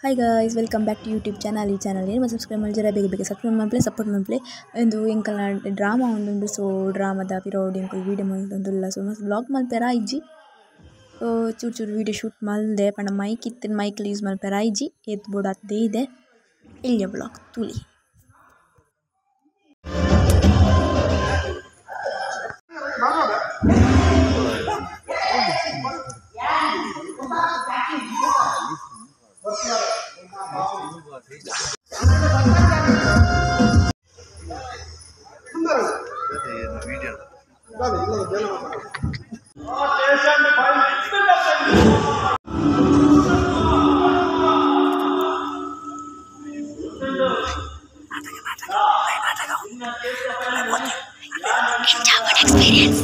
Hi guys, welcome back to YouTube channel. ಈ channel ಏನು subscribe ಮಲ್ಜರ ಬೇಗ ಬೇಗ ಸಬ್ಸ್ಕ್ರೈಬ್ ಮಲ್ಪಲೆ, ಸಪೋರ್ಟ್ ಮಲ್ಪಲೆ. ಇಂದು ಎಂಕಲ್ನ ಡ್ರಾಮಾ ಒಂದುಂಡು. ಸೊ ಡ್ರಾಮಾದ ಪಿರೋಡ್ ಎಂಕುಲು ವೀಡಿಯೋ ಮಲ್ತೊಂದುಲ್ಲ. ಸೊ ಮಸ್ತ್ ವ್ಲಾಗ್ ಮಲ್ಪೆರ ಇಜ್ಜಿ, ಚೂರು ಚೂರು ವೀಡಿಯೋ ಶೂಟ್ ಮಲ್ದೆ. ಪಂಡ ಮೈಕ್ ಇತ್ತಿನ ಮೈಕ್ ಯೂಸ್ ಮಲ್ಪೆರ ಇಜ್ಜಿ, ಏತ್ ಬೋಡು ಅತ್ತೇ ಇದೆ ಎಲ್ಯ ವ್ಲಾಗ್ ತೂಲಿ. Experience.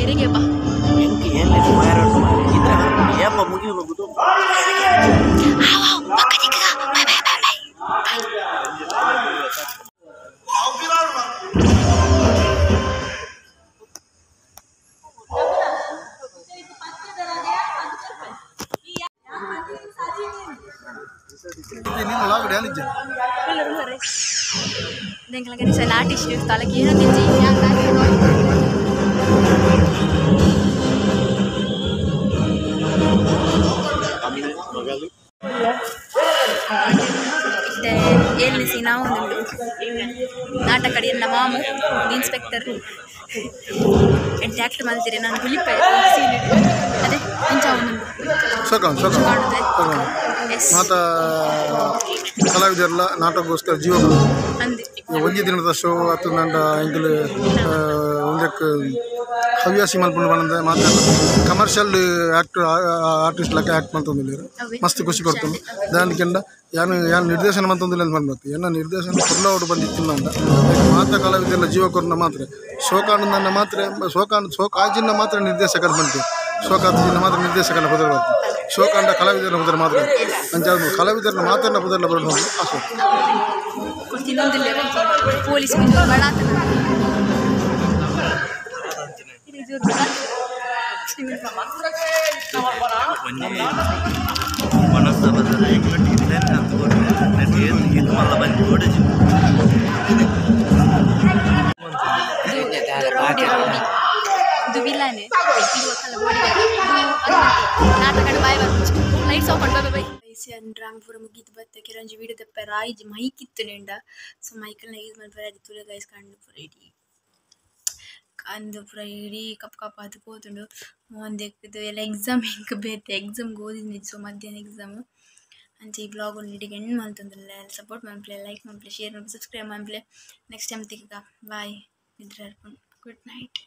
ಇರೆಗೆಪ್ಪ ಆರ್ಟಿಸ್ಟ್ ತಲೆಗೆ ಏನೋ ತಿಂಜಿ. ಏಳನೇ ಸೀನ್ ಉಂಟು. ನಾಟಕ ಎನ್ನ ಮಾಮು ಇನ್ಸ್ಪೆಕ್ಟರ್ ಎಂಟು ಆ್ಯಕ್ಟ್ ಮಲ್ತೀರಿ ನಾನು ಗುಲಿಪ ಸೀನ್ ಅದೇ ಇಂಚ ಒಂದುಂಡು. ಮಾತ ಕಲಾವಿದರೆಲ್ಲ ನಾಟಕಕ್ಕೋಸ್ಕರ ಜೀವ ಒಂಜಿ ದಿನದ ಶೋ ಅತ್ತು ನಂಡ ಎಂಕುಲು ಒಂದಕ್ಕೆ ಹವ್ಯಾಸಿ ಮಲ್ಪುಂಡು ಪಂಡ ಮಾತ ಕಮರ್ಷಿಯಲ್ ಆಕ್ಟರ್ ಆರ್ಟಿಸ್ಟ್ ಲಕ್ಕ ಆ್ಯಕ್ಟ್ ಮಲ್ತೊಂದುಲ್ಲೆರ್ ಮಸ್ತ್ ಖುಷಿ ಕೊಡ್ತುಂಡು. ದಾನಿಕೆಂಡ ಯಾನ್ ಯಾನ್ ನಿರ್ದೇಶನ ಮಲ್ತೊಂದುಲ್ಲೆ ಪನ್ಪತ್ತು ಎನ್ನ ನಿರ್ದೇಶನ ಪೊರ್ಲವೊಡು ಬಂದಿತ್ತಿಂದ ಮಾತ ಕಲಾವಿದರೆಲ್ಲ ಜೀವ ಕೊರ್ನ ಮಾತ್ರ ಶೋಕಾನಂದನ್ನ ಮಾತ್ರ ಶೋಕಾನ ಶೋಕಾಜಿನ ಮಾತ್ರ ನಿರ್ದೇಶಕರು ಪನ್ಪೆರ್. ಶೋಕಾಜಿನ ಮಾತ್ರ ನಿರ್ದೇಶಕನ ಪುದರ್ ಬರ್ತದೆ, ಶೋಕಾಂಡ ಕಲಾವಿದರ ಪುದರ್ ಮಾತ್ರ ಅಂಚ ಕಲಾವಿದರನ್ನ ಮಾತ್ರ ಪುದರ್ಲ ಬರೋದು ಆಸೆ. ಪೊಲೀಸ್ ಡ್ರಾಮ ಪೂರ ಮುಗೀತು ಬತ್ತೆ ಕೆಲವೊಂಜಿ ವೀಡಿಯೋ ದಪ್ಪ ರಾಯಿಜಿ ಮೈಕ್ ಇತ್ತು ನೆಂಡ. ಸೊ ಮೈಕಲ್ನ ಯೂಸ್ ಮಲ್ಪೆರ ತುಲೆ ಗೈಸ್ ಕಂಡು ಪೂರ ಇಡೀ ಅಂದು ಪೂರ ಇಡೀ ಕಪ್ ಕಪ್ ಅದು ಪೋತುಂಡು. ಮೋಂದೆಕ್ದು ಎಲ್ಲ ಎಕ್ಸಾಮ್ ಎಂಕ್ ಬೇತೆ ಎಕ್ಸಾಮ್ಗೆ ಓದಿದ್ನಿ. ಸೊ ಮಧ್ಯಾಹ್ನ ಎಕ್ಸಾಮು ಅಂಚೆ ಈ ಬ್ಲಾಗ್ ಇಡೀ ಎಂಡ್ ಮಲ್ತೊಂದುಲ್ಲೆ. ಸಪೋರ್ಟ್ ಮಲ್ಪಲೆ, ಲೈಕ್ ಮಲ್ಪಲೆ, ಶೇರ್ ಮಲ್ಪಲೆ, ಸಬ್ಸ್ಕ್ರೈಬ್ ಮಲ್ಪಲೆ. ನೆಕ್ಸ್ಟ್ ಟೈಮ್ ತಿಕ್ಕ ಬಾಯ್. ನಿದ್ರೆ ಗುಡ್ ನೈಟ್.